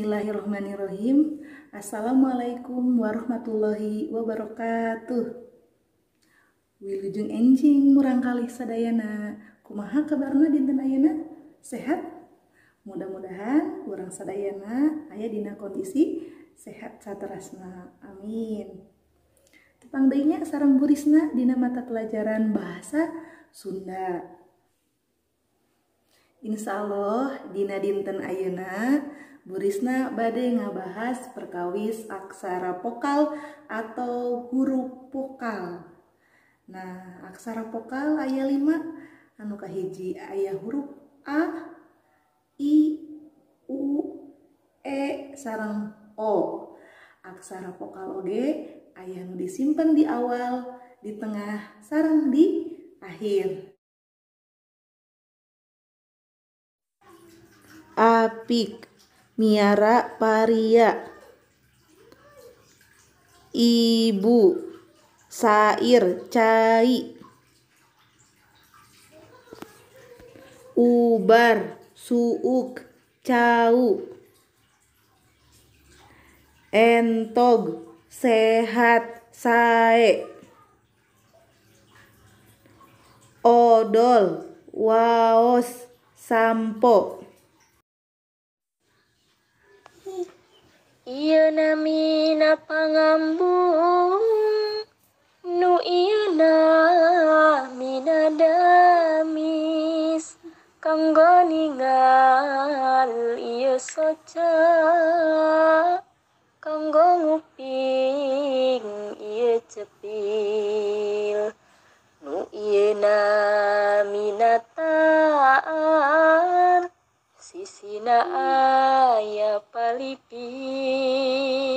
Bismillahirrohmanirrohim. Assalamualaikum warahmatullahi wabarakatuh. Wilujeng enjing murangkalih sadayana. Kumaha kabarna dinten ayeuna? Sehat? Mudah-mudahan urang sadayana aya dina kondisi sehat saterasna. Amin. Tepang deui nya sareng Bu Risna dina mata pelajaran bahasa Sunda. Insya Allah dina dinten ayeuna Bu Risna bade ngabahas perkawis aksara vokal atau huruf vokal. Nah, aksara vokal aya 5, anu kahiji aya huruf A, I, U, E, sareng O. Aksara vokal oge aya nu disimpen di awal, di tengah, sareng di akhir. Apik, miara paria, ibu, sair cai, ubar, suuk, cau, entog, sehat, sae, odol, waos, sampo. Ieu namina pangambung, nu ieu namina damis, kanggo ningal ieu soca, kanggo nguping ieu cepil, nu ieu namina taar, sisina aya palipir.